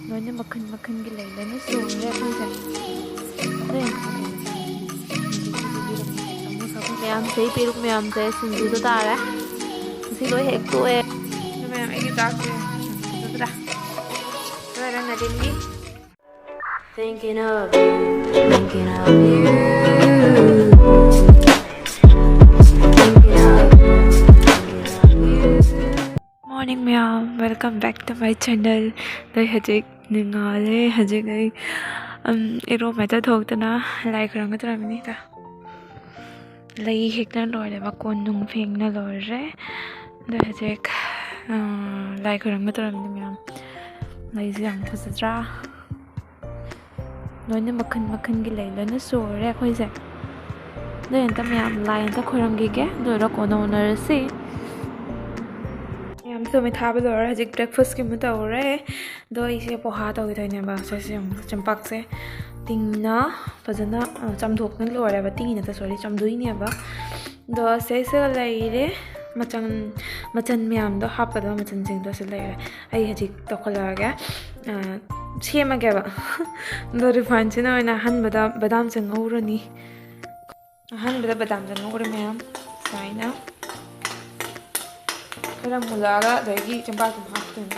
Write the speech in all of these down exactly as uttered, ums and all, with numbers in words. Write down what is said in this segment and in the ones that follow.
ꯂꯣꯏꯅ ꯃꯈꯜ ꯃꯈꯜꯒꯤ ꯂꯩ, ꯂꯣꯏꯅ ꯁꯨꯔꯦ ꯑꯩꯈꯣꯏꯁꯦ꯫ ꯂꯣꯏ ꯌꯥꯝ ꯐꯖꯩ꯫ ꯃꯌꯥꯝꯁꯦ, ꯄꯦꯔꯨꯛ ꯃꯌꯥꯝꯁꯦ ꯁꯤꯡꯖꯨꯗ ꯇꯥꯔꯦ꯫ ꯉꯁꯤ ꯂꯣꯏ ꯍꯦꯛ ꯇꯣꯛꯑꯦ꯫ ꯑꯗꯨ ꯃꯌꯥꯝ ꯑꯩꯒꯤ ꯆꯥꯛꯁꯦ ꯐꯖꯗ꯭ꯔꯥ? ꯂꯣꯏꯔꯦ ꯅꯗꯤꯟꯒꯤ꯫ Thinking of you, thinking of you. Thinking of you, thinking of you. Morning ꯃꯌꯥꯝ, welcome back to my channel. ꯑꯩ ꯍꯧꯖꯤꯛ ꯅꯤꯡꯉꯥꯜꯂꯦ꯫ ꯍꯧꯖꯤꯛ ꯑꯩ, ꯎꯝ, ꯏꯔꯨ ꯃꯥꯏꯊ ꯊꯣꯛꯇꯅ ꯂꯥꯏ ꯈꯨꯔꯨꯝꯒꯦ ꯇꯧꯔꯝꯃꯤꯅꯤꯗ꯫ ꯂꯩ ꯍꯦꯛꯇꯅ ꯂꯣꯏꯔꯦꯕ, ꯀꯣꯟ ꯅꯨꯡ ꯐꯦꯡꯅ ꯂꯣꯏꯔꯦ꯫ ꯑꯗꯣ ꯍꯧꯖꯤꯛ, ꯑ, ꯂꯥꯏ ꯈꯨꯔꯨꯝꯒꯦ ꯇꯧꯔꯝꯃꯤꯅꯤ ꯃꯌꯥꯝ꯫ ꯂꯩꯁꯦ ꯌꯥꯝ ꯐꯖꯗ꯭ꯔꯥ? ꯂꯣꯏꯅ ꯃꯈꯜ ꯃꯈꯜꯒꯤ ꯂꯩ, ꯂꯣꯏꯅ ꯁꯨꯔꯦ ꯑꯩꯈꯣꯏꯁꯦ꯫ ꯑꯗꯣ ꯑꯝꯇ ꯃꯌꯥꯝ ꯂꯥꯏ ꯑꯝꯇ ꯈꯣꯏꯔꯝꯈꯤꯒꯦ, ꯑꯗꯨ ꯂꯣꯏꯔꯒ ꯀꯣꯟꯅ ꯎꯅꯔꯁꯤ꯫ ꯃꯌꯥꯝ ꯇꯨꯃꯤ ꯊꯥꯕ ꯂꯣꯏꯔꯦ, ꯍꯧꯖꯤꯛ breakfastꯀꯤ ꯑꯃ ꯇꯧꯔꯦ꯫ ꯑꯗꯣ ꯑꯩꯁꯦ ꯄꯣꯍꯥ ꯇꯧꯒꯦ ꯇꯧꯅꯦꯕ꯫ ꯁꯦ, ꯁꯦ ꯌꯦꯡꯉꯨ, ꯆꯦꯡꯄꯥꯛꯁꯦ ꯇꯤꯡꯅ ꯐꯖꯅ, ꯑ, ꯆꯥꯝꯊꯣꯛꯅ ꯂꯣꯏꯔꯦꯕ꯫ ꯇꯤꯡꯉꯤ ꯅꯠꯇꯦ, sorry, ꯆꯥꯝꯗꯣꯛꯏꯅꯦꯕ꯫ ꯑꯗꯣ ꯁꯤꯁꯤꯒ ꯂꯩꯔꯦ꯫ ꯃꯆꯜ, ꯃꯆꯜ ꯃꯌꯥꯝꯗꯣ, ꯍꯥꯞꯀꯗꯕ ꯃꯆꯜꯁꯤꯡꯗꯣ ꯁꯤ ꯂꯩꯔꯦ꯫ ꯑꯩ ꯍꯧꯖꯤꯛ ꯇꯧꯈꯠꯂꯛꯑꯒꯦ, ꯑ, ꯁꯦꯝꯃꯒꯦꯕ꯫ ꯑꯗꯣ refineꯁꯤꯅ ꯑꯣꯏꯅ ꯑꯍꯥꯟꯕꯗ ꯕꯗꯥꯝꯁꯦ ꯉꯧꯔꯅꯤ꯫ ꯑꯍꯥꯟꯕꯗ ꯕꯗꯥꯝꯁꯦ ꯉꯧꯔꯦ ꯃꯌꯥꯝ, ꯁꯨꯃꯥꯏꯅ ꯈꯔ ꯃꯨꯜꯂꯛꯑꯒ ꯑꯗꯒꯤ ꯆꯦꯡꯄꯥꯛꯇꯣ ꯍꯥꯞꯇꯣꯏꯅꯦ꯫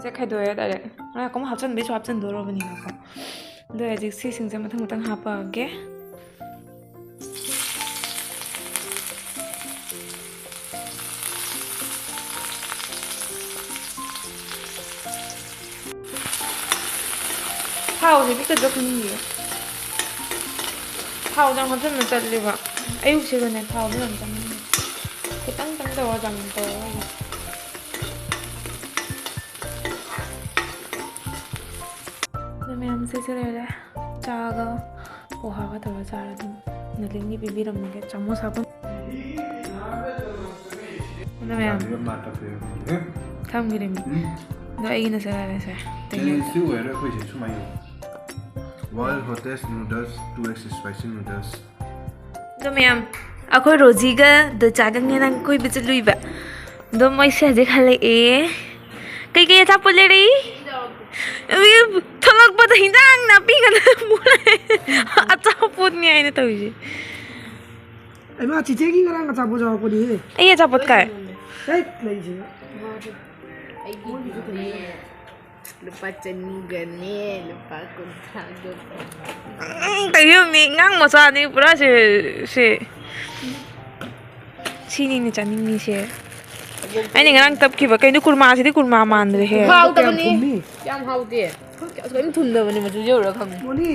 ꯁꯦ ꯈꯥꯏꯗꯣꯛꯑꯦ direct꯫ ꯉꯥꯏꯈꯣ, ꯑꯃꯨꯛ ꯍꯥꯞꯆꯤꯟꯕꯩꯁꯨ ꯍꯥꯞꯆꯤꯟꯗꯣꯔꯕꯅꯤꯅꯀꯣ꯫ ꯑꯗꯣ ꯍꯧꯖꯤꯛ ꯁꯤꯁꯤꯡꯁꯦ ꯃꯊꯪ ꯃꯊꯪ ꯍꯥꯞꯄꯛꯑꯒꯦ꯫ ꯊꯥꯎꯁꯦ ꯄꯤꯛꯀꯗ꯭ꯔꯥ ꯈꯪꯗꯤꯌꯦ꯫ ꯊꯥꯎꯁꯦ ꯌꯥꯝ ꯍꯥꯞꯆꯤꯟꯕ ꯇꯜꯂꯦꯕ꯫ ꯑꯌꯨꯛꯁꯤꯗꯅꯦ ꯊꯥꯎꯁꯦ ꯌꯥꯝ ꯆꯥꯅꯤꯡꯉꯦ꯫ ꯈꯤꯇꯪ ꯈꯤꯇꯪ ꯇꯧꯔ ꯆꯝꯅ ꯇꯧꯔꯒ ꯑꯗꯨꯝ꯫ ꯑꯗꯣ ꯃꯌꯥꯝꯁꯦ ꯁꯤ ꯂꯩꯔꯦ꯫ ꯆꯥꯒ ꯄꯣꯍꯥꯒ ꯇꯧꯔ ꯆꯥꯔꯦ ꯑꯗꯨꯝ꯫ ꯅꯂꯤꯟꯒꯤ ꯄꯤꯕꯤꯔꯝꯃꯒꯦ ꯆꯥꯃꯁ ꯍꯥꯞꯄ꯫ ꯑꯗꯣ ꯃꯌꯥꯝ ꯊꯝꯈꯤꯔꯦ ꯃꯤ꯫ ꯎꯝ꯫ ꯑꯗꯣ ꯑꯩꯒꯤꯅ ꯁꯤ ꯂꯩꯔꯦꯁꯦ꯫ Challenge ꯁꯤ ꯑꯣꯏꯔꯦ ꯑꯩꯈꯣꯏꯁꯦ ꯁꯨꯃꯥꯏꯅ꯫ World hottest noodles, two X spicy noodles꯫ ꯑꯗꯣ ꯃꯌꯥꯝ, ꯑꯩꯈꯣꯏ ꯔꯣꯖꯤꯒ ꯗꯣꯆꯥꯒ ꯉꯔꯥꯡ ꯀꯣꯏꯕ ꯆꯠꯂꯨꯏꯕ꯫ ꯑꯗꯣ ꯃꯣꯏꯁꯦ ꯍꯧꯖꯤꯛ ꯍꯜꯂꯛꯑꯦ꯫ ꯀꯩꯀꯩ ꯑꯆꯥꯄꯣꯠ ꯂꯩꯔꯛꯏ? ꯊꯣꯛꯂꯛꯄꯗ ꯍꯤꯟꯖꯥꯡ ꯅꯥꯄꯤ ꯉꯥꯛꯇ ꯄꯨꯔꯛꯑꯦ꯫ ꯑꯆꯥꯄꯣꯠꯅꯤ ꯍꯥꯏꯅ ꯇꯧꯔꯤꯁꯦ꯫ ꯑꯩꯃ ꯆꯤꯆꯦꯒꯤ ꯉꯔꯥꯡ ꯑꯆꯥꯄꯣꯠ ꯌꯥꯎꯔꯛꯄꯅꯦꯍꯦ꯫ ꯑꯩ ꯑꯆꯥꯄꯣꯠ ꯀꯥꯏ? ꯍꯦꯛ ꯂꯩꯁꯦ꯫ ꯂꯨꯄꯥ ꯆꯅꯤꯒꯅꯦ ꯂꯨꯄꯥ ꯀꯨꯟꯊ꯭ꯔꯥꯒ꯫ ꯎꯝ, ꯀꯩꯅꯣꯅꯦ, ꯑꯉꯥꯡ ꯃꯆꯥꯅꯤ ꯄꯨꯔꯥ ꯁꯦ, ꯁꯦ꯫ ꯁꯤꯅꯤꯅꯦ ꯆꯥꯅꯤꯡꯉꯤꯁꯦ꯫ ꯑꯩꯅ ꯉꯔꯥꯡ ꯇꯞꯈꯤꯕ ꯀꯩꯅꯣ, ꯀꯨꯔꯃꯥꯁꯤꯗꯤ ꯀꯨꯔꯃꯥ ꯃꯥꯟꯗ꯭ꯔꯦꯍꯦ꯫ ꯍꯥꯎꯇꯕꯅꯤ꯫ ꯌꯥꯝ ꯊꯨꯝꯃꯤ꯫ ꯌꯥꯝ ꯍꯥꯎꯇꯦ꯫ ꯀꯩꯝ ꯊꯨꯝꯗꯕꯅꯦ ꯃꯆꯨꯁꯦ ꯌꯦꯡꯉꯨꯔ ꯈꯪꯉꯤ꯫ ꯃꯣꯅꯤ,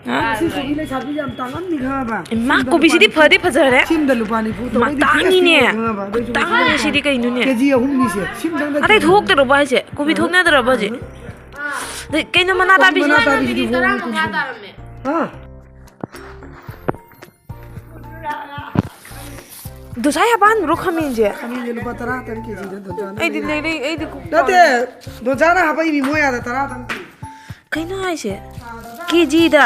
ꯍꯥ? ꯁꯤ ꯀꯣꯕꯤ ꯂꯩꯁꯥꯕꯤ ꯌꯥꯝ ꯇꯥꯡꯉꯝꯅꯤ ꯈꯪꯉꯕ? ꯏꯃꯥ, ꯁꯤꯝꯗ ꯀꯣꯕꯤꯁꯤꯗꯤ ꯂꯨꯄꯥ ꯐꯗꯤ ꯐꯖꯔꯦ꯫ ꯁꯤꯝꯗ ꯂꯨꯄꯥ ꯅꯤꯐꯨ ꯃ-, ꯇꯧꯕꯩꯗꯤ ꯈꯤꯇꯪ ꯇꯥꯡꯉꯤꯅꯦ꯫ ꯈꯦꯠꯅꯩ ꯈꯪꯉꯕ? ꯑꯗꯨ ꯑꯩꯁꯨ ꯈꯤꯇꯪ ꯈꯪꯉꯕ? ꯁꯤꯗꯤ ꯀꯩꯅꯣꯅꯦ? ꯀꯦꯖꯤ ꯑꯍꯨꯝꯅꯤꯁꯦ꯫ ꯁꯤꯝꯗꯪꯗ ꯑꯇꯩ ꯀꯦꯖꯤ ꯑꯍꯨꯝ꯫ ꯊꯣꯛꯇ꯭ꯔꯕꯣ ꯍꯥꯏꯁꯦ? ꯀꯣꯕꯤ ꯑ? ꯊꯣꯛꯅꯗ꯭ꯔꯕꯣ ꯍꯧꯖꯤꯛ? ꯑ? ꯑꯗꯩ ꯀꯩꯅꯣ ꯃꯅꯥ ꯀꯣꯕꯤ ꯇꯥꯕꯤꯁꯤꯅ? ꯃꯅꯥ ꯇꯥꯕꯤꯁꯤꯗꯤ ꯍꯣꯡꯉꯤ ꯇꯔꯥꯃꯉꯥ ꯀꯨꯝꯁꯤ꯫ ꯇꯥꯔꯝꯃꯦ꯫ ꯍꯥ? ꯗꯣꯁꯥꯏ ꯍꯥꯞꯄ ꯍꯟꯕ꯭ꯔꯣ ꯈꯥꯃꯦꯟꯁꯦ? ꯈꯥꯃꯦꯟꯁꯦ ꯂꯨꯄꯥ ꯇꯔꯥ ꯇꯪ ꯀꯦꯖꯤꯗ ꯗꯣꯟꯆꯥꯅ ꯑꯩꯗꯤ ꯂꯩꯔꯦ꯫ ꯂꯩꯔꯦ, ꯑꯩꯗꯤ ꯀꯨ-, ꯅꯠꯇꯦ, ꯗꯣꯟꯆꯥꯅ ꯍꯥꯞꯄꯛꯏꯅꯤ ꯃꯣꯏ ꯑꯥꯗ ꯇꯔꯥ ꯇꯪ ꯄꯤ꯫ ꯀꯩꯅꯣ ꯍꯥꯏꯁꯦ? ꯑꯥ, ꯗꯣꯟꯆꯥ꯫ ꯀꯦꯖꯤꯗ?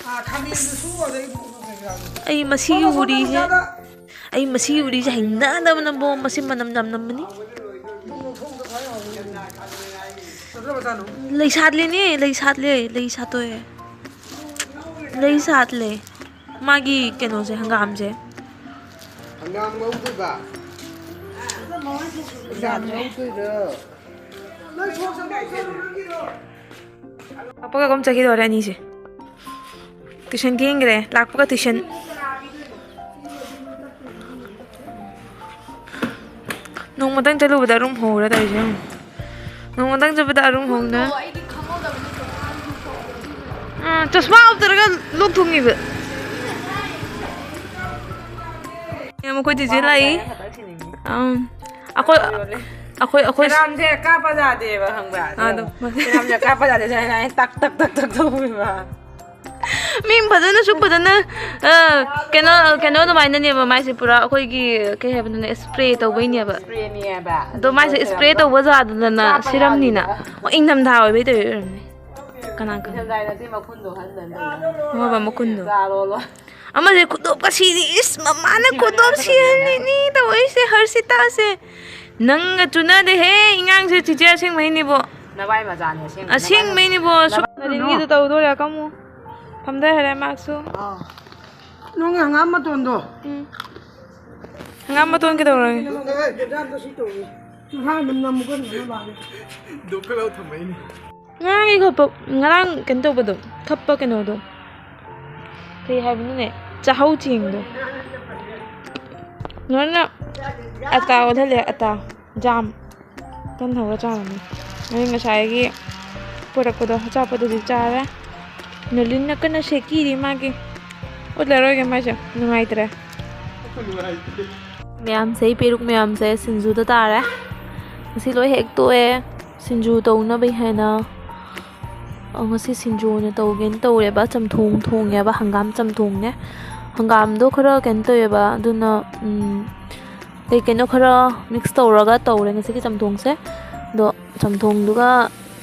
ꯑꯥ, ꯈꯥꯃꯦꯟꯗꯨꯁꯨ ꯑꯗꯩ ꯀꯩꯀꯥꯗꯣ꯫ ꯑꯩ ꯃꯁꯤ ꯍꯣ, ꯃꯁꯣꯟꯗ ꯎꯔꯤꯁꯦ, ꯗꯣꯟꯆꯥꯗ꯫ ꯑꯩ ꯃꯁꯤ ꯎꯔꯤꯁꯦ ꯍꯩꯅꯗꯕꯅ ꯕꯣ, ꯃꯁꯤ ꯃꯅꯝ ꯌꯥꯝ ꯅꯝꯕꯅꯤ꯫ ꯂꯩ ꯁꯥꯠꯂꯦꯅꯦ, ꯂꯩ ꯁꯥꯠꯂꯦ, ꯂꯩ ꯁꯥꯠꯇꯣꯛꯑꯦ꯫ ꯂꯩ ꯁꯥꯠꯂꯦ꯫ ꯃꯥꯒꯤ ꯀꯩꯅꯣꯁꯦ, ꯍꯪꯒꯥꯝꯁꯦ꯫ ꯍꯪꯒꯥꯝ ꯉꯧꯗꯣꯏꯕ? ꯍꯪꯒꯥꯝ ꯉꯧꯗꯣꯏꯔꯣ? ꯂꯥꯛꯄꯒ ꯑꯗꯨꯝ ꯆꯠꯈꯤꯗꯣꯔꯦ ꯑꯅꯤꯁꯦ꯫ ꯇꯨꯏꯁꯟ ꯊꯦꯡꯈ꯭ꯔꯦ, ꯂꯥꯛꯄꯒ ꯇꯨꯏꯁꯟ꯫ ꯅꯣꯡꯃꯇꯪ ꯆꯠꯂꯨꯕꯗ ꯑꯔꯨꯝ ꯍꯧꯔꯦ ꯇꯧꯔꯤꯁꯦ ꯌꯦꯡꯉꯨ꯫ ꯅꯣꯡꯃꯇꯪ ꯆꯠꯄꯗ ꯑꯔꯨꯝ ꯍꯧꯅ꯫ ꯑꯥ, ꯆꯁꯃꯥ ꯎꯞꯇꯔꯒ ꯂꯣꯛ ꯊꯨꯡꯉꯤꯕ꯫ ꯃꯈꯣꯏ ꯆꯦꯆꯦ ꯂꯥꯛꯏ꯫ ꯑꯪ꯫ ꯑꯩꯈꯣꯏ, ꯑꯩꯈꯣꯏ, ꯑꯩꯈꯣꯏ ꯁꯦꯔꯥꯝꯁꯦ ꯀꯥꯞꯄ ꯌꯥꯗꯦꯕ, ꯈꯪꯕ꯭ꯔꯥ? ꯑꯥ, ꯑꯗꯨꯝ꯫ ꯁꯦꯔꯥꯝꯁꯦ ꯀꯥꯞꯄ ꯌꯥꯗꯦ, ꯁꯨꯃꯥꯏꯅ ꯇꯛ, ꯇꯛ, ꯇꯛ, ꯇꯛ ꯇꯧꯋꯦꯕ꯫ ꯃꯤ ꯐꯖꯅꯁꯨ ꯐꯖꯅ, ꯑ, ꯀꯩꯅꯣ, ꯀꯩꯅꯣ ꯑꯗꯨꯃꯥꯏꯅꯅꯦꯕ ꯃꯥꯏꯁꯦ ꯄꯨꯔꯥ ꯑꯩꯈꯣꯏꯒꯤ, ꯀꯩ ꯍꯥꯏꯕꯅꯣꯅꯦ, spray ꯇꯧꯕꯩꯅꯦꯕ꯫ Sprayꯅꯦꯕ꯫ ꯑꯗꯣ ꯃꯥꯏꯁꯦ ꯑꯗꯨꯒ spray ꯀꯩꯅꯣ ꯇꯧꯕ ꯖꯥꯗꯨꯗꯅ ꯀꯥꯞꯄ ꯁꯤꯔꯝꯅꯤꯅ꯫ ꯌꯥꯗꯦꯕ꯫ ꯑꯣ, ꯏꯪꯊꯝꯊꯥ ꯑꯣꯏꯕꯩ ꯇꯧꯔꯤ ꯑꯣꯏꯔꯝꯅꯤ꯫ ꯀꯅꯥ ꯈꯪ? ꯏꯪꯊꯝꯊꯥ ꯅꯠꯇꯦ, ꯃꯈꯨꯟꯗꯣ ꯍꯟꯗꯅ ꯇꯧꯕ꯫ ꯍꯣꯏꯕ, ꯃꯈꯨꯟꯗꯣ꯫ ꯆꯥꯔꯣ ꯂꯣꯏ꯫ ꯑꯃꯁꯦ ꯈꯨꯗꯣꯞꯀ ꯁꯤꯔꯤ, ꯏꯁ, ꯃꯃꯥꯅ ꯁꯤ ꯈꯨꯗꯣꯞ ꯃꯌꯥꯝꯗꯣ ꯁꯤꯍꯜꯂꯤꯅꯤ ꯇꯧꯔꯤꯁꯦ, ꯍꯔꯁꯤꯇꯥꯁꯦ꯫ ꯅꯪꯒ ꯆꯨꯅꯗꯦꯍꯦ, ꯏꯉꯥꯡꯁꯦ꯫ ꯆꯤꯆꯦ ꯑꯁꯦꯡꯕꯩꯅꯦꯕꯣ꯫ ꯅꯕꯥꯏ ꯃꯖꯥꯅꯦ ꯑꯁꯦꯡꯕ꯫ ꯑꯁꯦꯡꯕꯩꯅꯦꯕꯣ꯫ ꯅꯕꯥꯏ ꯅꯗꯤꯟꯒꯤꯗꯣ ꯇꯧꯗꯣꯔꯦ, ꯀꯝꯃꯨ꯫ ꯐꯝꯗ ꯍꯥꯏꯔꯦ ꯃꯥꯛꯁꯨ꯫ ꯑꯥ꯫ ꯅꯪꯒꯤ ꯍꯪꯒꯥꯝ ꯃꯇꯣꯟꯗꯣ꯫ ꯎꯝ꯫ ꯍꯪꯒꯥꯝ ꯃꯇꯣꯟ ꯀꯩꯗꯧꯔꯒꯦ? ꯑꯦ, ꯌꯦꯟꯖꯥꯡꯗꯣ ꯁꯤ ꯇꯧꯏ꯫ ꯆꯨꯝꯍꯥꯡ ꯑꯗꯨꯝ ꯅꯝꯃꯨ ꯀꯩꯅꯣ ꯅꯣꯏ ꯃꯥꯅꯦ꯫ ꯗꯨꯞꯀ ꯂꯧ ꯊꯝꯃꯛꯏꯅꯦ꯫ ꯉꯔꯥꯡꯒꯤ ꯈꯣꯠꯄ, ꯉꯔꯥꯡ ꯀꯩꯅꯣ ꯇꯧꯕꯗꯣ, ꯈꯞꯄ ꯀꯩꯅꯣꯗꯣ, ꯀꯩ ꯍꯥꯏꯕꯅꯣꯅꯦ? ꯆꯥꯍꯧ ꯆꯦꯡꯗꯣ꯫ ꯂꯣꯏꯅ ꯑꯇꯥ ꯑꯣꯜꯍꯜꯂꯦ, ꯑꯇꯥ꯫ ꯖꯥꯝ꯫ ꯇꯟ ꯍꯧꯔ ꯆꯥꯔꯝꯃꯤ꯫ ꯑꯗꯩ ꯉꯁꯥꯏꯒꯤ ꯄꯨꯔꯛꯄꯗꯣ, ꯑꯆꯥꯄꯣꯠꯇꯨꯗꯤ ꯆꯥꯔꯦ꯫ ꯅꯣꯂꯤꯟꯅ ꯀꯟꯅ ꯁꯦꯛꯀꯤꯔꯤ ꯃꯥꯒꯤ꯫ ꯎꯠꯂꯔꯣꯏꯒꯦ ꯃꯥꯏꯁꯦ, ꯅꯨꯡꯉꯥꯏꯇ꯭ꯔꯦ꯫ ꯃꯌꯥꯝꯁꯦ, ꯄꯦꯔꯨꯛ ꯃꯌꯥꯝꯁꯦ ꯁꯤꯡꯖꯨꯗ ꯇꯥꯔꯦ꯫ ꯉꯁꯤ ꯂꯣꯏ ꯍꯦꯛ ꯇꯣꯛꯑꯦ꯫ ꯁꯤꯡꯖꯨ ꯇꯧꯅꯕꯩ ꯍꯥꯏꯅ, ꯑ, ꯉꯁꯤ ꯁꯤꯡꯖꯨ ꯑꯣꯏꯅ ꯇꯧꯒꯦꯅ ꯇꯧꯔꯦꯕ꯫ ꯆꯝꯊꯣꯡ ꯊꯣꯡꯉꯦꯕ, ꯍꯪꯒꯥꯝ ꯆꯝꯊꯣꯡꯅꯦ꯫ ꯍꯪꯒꯥꯝꯗꯣ ꯈꯔ ꯀꯩꯅꯣ ꯇꯧꯋꯦꯕ, ꯑꯗꯨꯅ, ꯎꯝ, ꯀꯩ ꯀꯩꯅꯣ ꯈꯔ mix ꯇꯧꯔꯒ ꯇꯧꯔꯦ ꯉꯁꯤꯒꯤ ꯆꯝꯊꯣꯡꯁꯦ꯫ ꯑꯗꯣ ꯆꯝꯊꯣꯡꯗꯨꯒ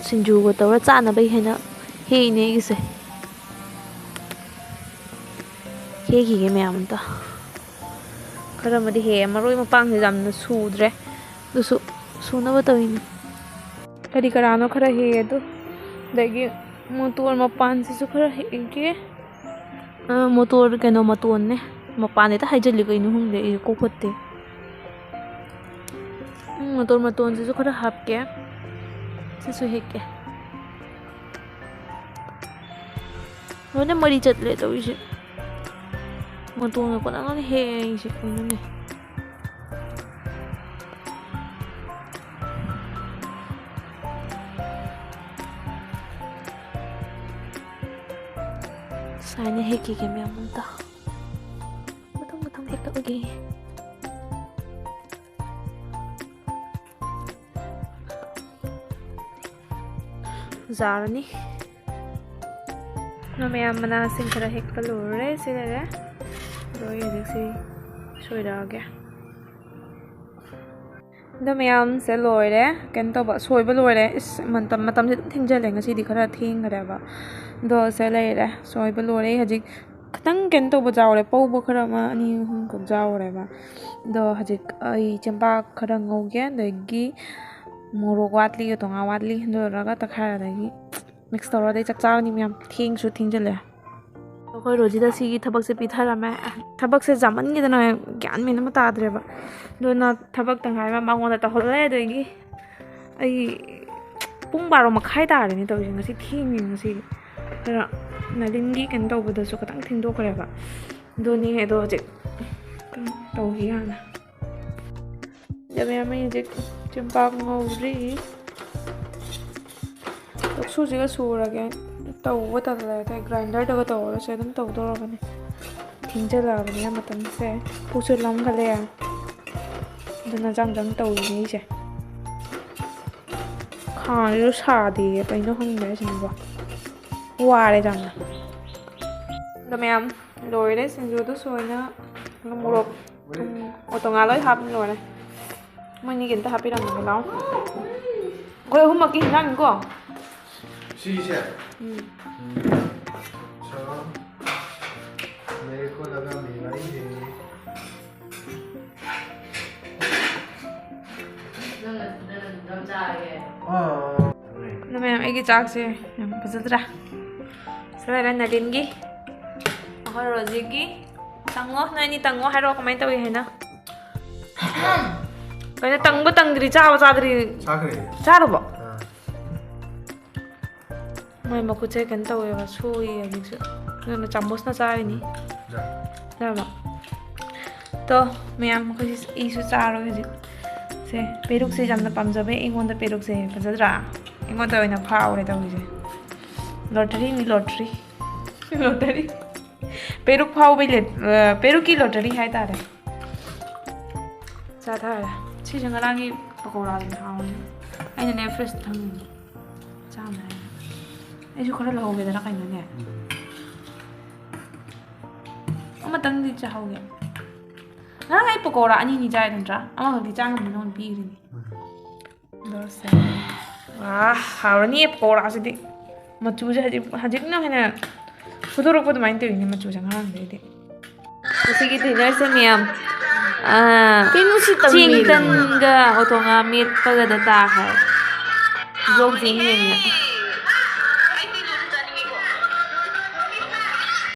ꯁꯤꯡꯖꯨꯒ ꯇꯧꯔ ꯆꯥꯅꯕꯩ ꯍꯥꯏꯅ ꯍꯦꯛꯏꯅꯦ ꯑꯩꯒꯤꯁꯦ꯫ ꯍꯦꯛꯈꯤꯒꯦ ꯃꯌꯥꯝ ꯑꯝꯇ꯫ ꯈꯔ ꯑꯃꯗꯤ ꯍꯦꯛꯑꯦ꯫ ꯃꯔꯣꯏ ꯃꯄꯥꯡꯁꯦ ꯌꯥꯝꯅ ꯁꯨꯗ꯭ꯔꯦ, ꯑꯗꯨꯁꯨ ꯁꯨꯅꯕ ꯇꯧꯔꯤꯅꯦ꯫ ꯀꯔꯤ ꯀꯔꯥꯅꯣ ꯈꯔ ꯍꯦꯛꯑꯦ ꯑꯗꯨ, ꯑꯗꯒꯤ ꯃꯣꯇꯣꯔ ꯃꯄꯥꯟꯁꯤꯁꯨ ꯈꯔ ꯍꯦꯛꯑꯒꯦ꯫ ꯑ, ꯃꯣꯇꯣꯔ ꯀꯩꯅꯣ ꯃꯇꯣꯟꯅꯦ꯫ ꯃꯄꯥꯟ ꯍꯦꯛꯇ ꯍꯥꯏꯖꯜꯂꯤ, ꯀꯩꯅꯣ ꯈꯪꯗꯦ, ꯑꯩ ꯀꯣꯛ ꯐꯠꯇꯦ꯫ ꯎꯝ, ꯃꯣꯇꯣꯔ ꯃꯇꯣꯟꯁꯤꯁꯨ ꯈꯔ ꯍꯥꯞꯀꯦ꯫ ꯁꯤꯁꯨ ꯍꯦꯛꯀꯦ꯫ ꯂꯣꯏꯅ ꯃꯔꯤ ꯆꯠꯂꯦ ꯇꯧꯔꯤꯁꯦ꯫ ꯃꯇꯣꯟꯒ ꯀꯣꯠꯂꯒꯅ ꯍꯦꯛꯑꯦ ꯑꯩꯁꯦ ꯀꯩꯅꯣꯅꯦ꯫ ꯁꯨꯃꯥꯏꯅ ꯍꯦꯛꯈꯤꯒꯦ ꯃꯌꯥꯝ ꯑꯝꯇ꯫ ꯃꯊꯪ ꯃꯊꯪ ꯍꯦꯛꯇꯣꯛꯑꯒꯦ꯫ ꯌꯥꯔꯅꯤ꯫ ꯑꯗꯣ ꯃꯌꯥꯝ ꯃꯅꯥꯁꯤꯡ ꯈꯔ ꯍꯦꯛꯄ ꯂꯣꯏꯔꯦ꯫ ꯁꯤ ꯂꯩꯔꯦ꯫ ꯑꯗꯣ ꯑꯩ ꯍꯧꯖꯤꯛ ꯁꯤ ꯁꯣꯏꯔꯛꯑꯒꯦ꯫ ꯑꯗꯣ ꯃꯌꯥꯝꯁꯦ ꯂꯣꯏꯔꯦ꯫ ꯀꯩꯅꯣ ꯇꯧꯕ, ꯁꯣꯏꯕ ꯂꯣꯏꯔꯦ꯫ ꯏꯁ, ꯃꯇꯝ, ꯃꯇꯝꯁꯦ ꯑꯗꯨꯝ ꯊꯦꯡꯖꯜꯂꯦ꯫ ꯉꯁꯤꯗꯤ ꯈꯔ ꯊꯦꯡꯈ꯭ꯔꯦꯕ꯫ ꯑꯗꯣ ꯁꯦ ꯂꯩꯔꯦ꯫ ꯁꯣꯏꯕ ꯂꯣꯏꯔꯦ꯫ ꯑꯩ ꯍꯧꯖꯤꯛ ꯈꯤꯇꯪ ꯀꯩꯅꯣ ꯇꯧꯕ ꯌꯥꯎꯔꯦ, ꯄꯧꯕ ꯈꯔ ꯑꯃ ꯑꯅꯤ ꯑꯍꯨꯝꯈꯛ ꯌꯥꯎꯔꯦꯕ꯫ ꯑꯗꯣ ꯍꯧꯖꯤꯛ ꯑꯩ ꯆꯦꯡꯄꯥꯛ ꯈꯔ ꯉꯧꯒꯦ, ꯑꯗꯒꯤ ꯃꯣꯔꯣꯛ ꯋꯥꯠꯂꯤ, ꯇꯣꯉꯥ ꯋꯥꯠꯂꯤ, ꯑꯗꯨ ꯂꯣꯏꯔꯒ ꯇꯛꯈꯥꯏꯔꯗꯒꯤ ꯃꯤꯛꯁ ꯇꯧꯔꯗꯤ ꯆꯥꯛ ꯆꯥꯔꯅꯤ ꯃꯌꯥꯝ꯫ ꯊꯦꯡꯁꯨ ꯊꯦꯡꯖꯤꯜꯂꯦ꯫ ꯑꯩꯈꯣꯏ ꯔꯣꯖꯤꯗ ꯁꯤꯒꯤ ꯊꯕꯛꯁꯦ ꯄꯤꯊꯔꯝꯃꯦ꯫ ꯊꯕꯛꯁꯦ ꯌꯥꯝꯃꯟꯈꯤꯗꯅ ꯒ꯭ꯌꯥꯟ ꯃꯦꯟ ꯑꯃ ꯇꯥꯗ꯭ꯔꯦꯕ꯫ ꯑꯗꯨꯅ ꯊꯕꯛ ꯇꯪꯈꯥꯏ ꯑꯃ ꯃꯉꯣꯟꯗ ꯇꯧꯍꯜꯂꯦ꯫ ꯑꯗꯒꯤ ꯑꯩ ꯄꯨꯡ ꯕꯥꯔꯣ ꯃꯈꯥꯏ ꯇꯥꯔꯦꯅꯦ ꯇꯧꯔꯤꯁꯦ꯫ ꯉꯁꯤ ꯊꯦꯡꯉꯦ ꯉꯁꯤꯒꯤ꯫ ꯑꯗꯨꯅ ꯅꯥꯂꯤꯟꯒꯤ ꯀꯩꯅꯣ ꯇꯧꯕꯗꯁꯨ ꯈꯤꯇꯪ ꯊꯦꯡꯗꯣꯛꯈ꯭ꯔꯦꯕ꯫ ꯑꯗꯨꯅꯤ ꯑꯗꯣ ꯍꯧꯖꯤꯛ ꯇꯧꯈꯤ ꯍꯥꯟꯅ꯫ ꯑꯗ ꯃꯌꯥꯝ ꯑꯩ ꯍꯧꯖꯤꯛ ꯆꯦꯡꯄꯥꯛ ꯉꯧꯔꯤ꯫ ꯇꯣꯛꯁꯨꯁꯤꯒ ꯁꯨꯔꯒꯦ꯫ ꯇꯧꯕ ꯇꯜꯂꯦ꯫ ꯑꯗꯩ ꯒ꯭ꯔꯥꯏꯟꯗꯔꯗꯒ ꯇꯧꯔꯁꯦ ꯑꯗꯨꯝ ꯇꯧꯗꯧꯔꯕꯅꯦ꯫ ꯊꯦꯡꯖꯜꯂꯛꯑꯕꯅꯤꯅ ꯃꯇꯝꯁꯦ꯫ ꯄꯨꯛꯁꯨ ꯂꯥꯝꯈꯠꯂꯛꯑꯦ꯫ ꯑꯗꯨꯅ ꯖꯪ ꯖꯪ ꯇꯧꯔꯤꯅꯦ ꯑꯩꯁꯦ꯫ ꯈꯥꯡꯁꯤꯁꯨ ꯁꯥꯗꯦꯌꯦ, ꯀꯩꯅꯣ ꯈꯪꯗꯦ ꯑꯁꯤꯅꯀꯣ꯫ ꯋꯥꯔꯦ ꯌꯥꯝꯅ꯫ ꯑꯗꯣ ꯃꯌꯥꯝ, ꯂꯣꯏꯔꯦ ꯁꯤꯡꯖꯨꯗꯨ ꯁꯣꯏꯅ꯫ ꯃꯣꯔꯣꯛ, ꯊꯨꯝ, ꯑꯣ, ꯇꯣꯉꯥꯟ ꯂꯣꯏ ꯍꯥꯞ ꯂꯣꯏꯔꯦ꯫ ꯃꯣꯏꯅꯤꯒꯤ ꯑꯝꯇ ꯍꯥꯞꯄꯤꯔꯝꯃꯒꯦ ꯂꯥꯎ꯫ ꯑꯩꯈꯣꯏ ꯑꯍꯨꯝꯃꯛꯀꯤ ꯍꯤꯟꯖꯥꯡꯅꯤꯀꯣ꯫ ꯁꯤꯁꯦ? ꯎꯝ꯫ ꯎꯝ꯫ ꯁꯥ, ꯂꯩꯔꯛꯄꯗꯒ ꯃꯤ ꯃꯔꯤ ꯂꯩꯔꯤ꯫ ꯅꯪꯅ, ꯅꯪꯅ ꯑꯗꯨꯝ ꯆꯥꯔꯒꯦ꯫ ꯑꯥ꯫ ꯑꯗꯣ ꯃꯌꯥꯝ, ꯑꯩꯒꯤ ꯆꯥꯛꯁꯦ ꯌꯥꯝ ꯐꯖꯗ꯭ꯔꯥ? ꯁꯤ ꯂꯩꯔꯦ ꯅꯥꯂꯤꯟꯒꯤ꯫ ꯑꯩꯈꯣꯏ ꯔꯣꯖꯤꯒꯤ꯫ ꯇꯪꯉꯣ, ꯅꯣꯏ ꯑꯅꯤ ꯇꯪꯉꯣ, ꯍꯥꯏꯔꯛꯑꯣ ꯀꯃꯥꯏꯅ ꯇꯧꯏ ꯍꯥꯏꯅ꯫ ꯀꯩꯅꯣ, ꯇꯪꯕ ꯇꯪꯗ꯭ꯔꯤ, ꯆꯥꯕ ꯆꯥꯗ꯭ꯔꯤ꯫ ꯆꯥꯈ꯭ꯔꯦ꯫ ꯆꯥꯔꯕꯣ? ꯑꯥ꯫ ꯃꯥꯏ ꯃꯈꯨꯠꯁꯦ ꯀꯩꯅꯣ ꯇꯧꯋꯦꯕ, ꯁꯣꯛꯏ ꯍꯧꯖꯤꯛꯁꯨ꯫ ꯑꯗꯨꯅ ꯆꯥꯃꯁꯅ ꯆꯥꯔꯤꯅꯤ꯫ ꯌꯥ꯫ ꯌꯥꯔꯕꯣ? ꯇꯣ, ꯃꯌꯥꯝ, ꯑꯩꯈꯣꯏ ꯏꯁꯨ ꯆꯥꯔꯣꯏ ꯍꯧꯖꯤꯛ꯫ ꯁꯦ, ꯄꯦꯔꯨꯛꯁꯦ ꯌꯥꯝꯅ ꯄꯥꯝꯖꯕꯩ ꯑꯩꯉꯣꯟꯗ ꯄꯦꯔꯨꯛꯁꯦ ꯐꯖꯗ꯭ꯔꯥ? ꯑꯩꯉꯣꯟꯗ ꯑꯣꯏꯅ ꯐꯥꯎꯔꯦ ꯇꯧꯔꯤꯁꯦ꯫ ꯂꯣꯇꯔꯤꯅꯤ, ꯂꯣꯇꯔꯤ꯫ ꯂꯣꯇꯔꯤ꯫ ꯄꯦꯔꯨꯛ ꯐꯥꯎꯕꯩ ꯂꯦ-, ꯑ, ꯄꯦꯔꯨꯛꯀꯤ ꯂꯣꯇꯔꯤ ꯍꯥꯏꯇꯥꯔꯦ꯫ ꯆꯥꯊꯔꯦ꯫ ꯁꯤꯁꯦ ꯉꯔꯥꯡꯒꯤ ꯄꯀꯧꯔꯥꯗꯨꯅ ꯍꯥꯎꯅꯤ꯫ ꯑꯩꯅꯅꯦ ꯐ꯭ꯔꯤꯖꯇ ꯊꯝꯃꯤꯅꯤ꯫ ꯆꯥꯝꯃꯦ꯫ ꯑꯩꯁꯨ ꯈꯔ ꯂꯧꯍꯧꯒꯦꯗꯅ ꯀꯩꯅꯣꯅꯦ꯫ ꯑꯃꯇꯪꯗꯤ ꯆꯥꯍꯧꯒꯦ꯫ ꯉꯔꯥꯡ ꯑꯩ ꯄꯀꯧꯔꯥ ꯑꯅꯤꯅꯤ ꯆꯥꯏ ꯅꯠꯇ꯭ꯔꯥ? ꯑꯃꯈꯛꯇꯤ ꯆꯥ ꯉꯝꯗꯦ, ꯅꯉꯣꯟꯗ ꯄꯤꯈ꯭ꯔꯤꯅꯤ꯫ ꯗꯣꯁꯦ꯫ ꯋꯥ, ꯍꯥꯎꯔꯅꯤꯌꯦ ꯄꯀꯧꯔꯥꯁꯤꯗꯤ꯫ ꯃꯆꯨꯁꯦ ꯍꯧꯖꯤꯛ, ꯍꯧꯖꯤꯛꯅ ꯍꯦꯟꯅ ꯐꯨꯗꯣꯔꯛꯄ ꯑꯗꯨꯃꯥꯏꯅ ꯇꯧꯋꯤꯅꯦ ꯃꯆꯨꯁꯦ ꯑꯉꯥꯡꯗꯩꯗꯤ꯫ ꯉꯁꯤꯒꯤ dinnerꯁꯦ ꯃꯌꯥꯝ, ꯑꯥ, ꯀꯩꯅꯣ ꯁꯤ ꯇꯟ ꯆꯦꯡ ꯃꯦꯠꯂꯤꯔꯣ? ꯇꯟꯒ ꯑꯣꯇꯣꯉꯥ ꯃꯦꯠꯄꯒꯗ ꯇꯥꯈ꯭ꯔꯦ꯫ Vlogꯁꯦ ꯌꯦꯡꯉꯦ꯫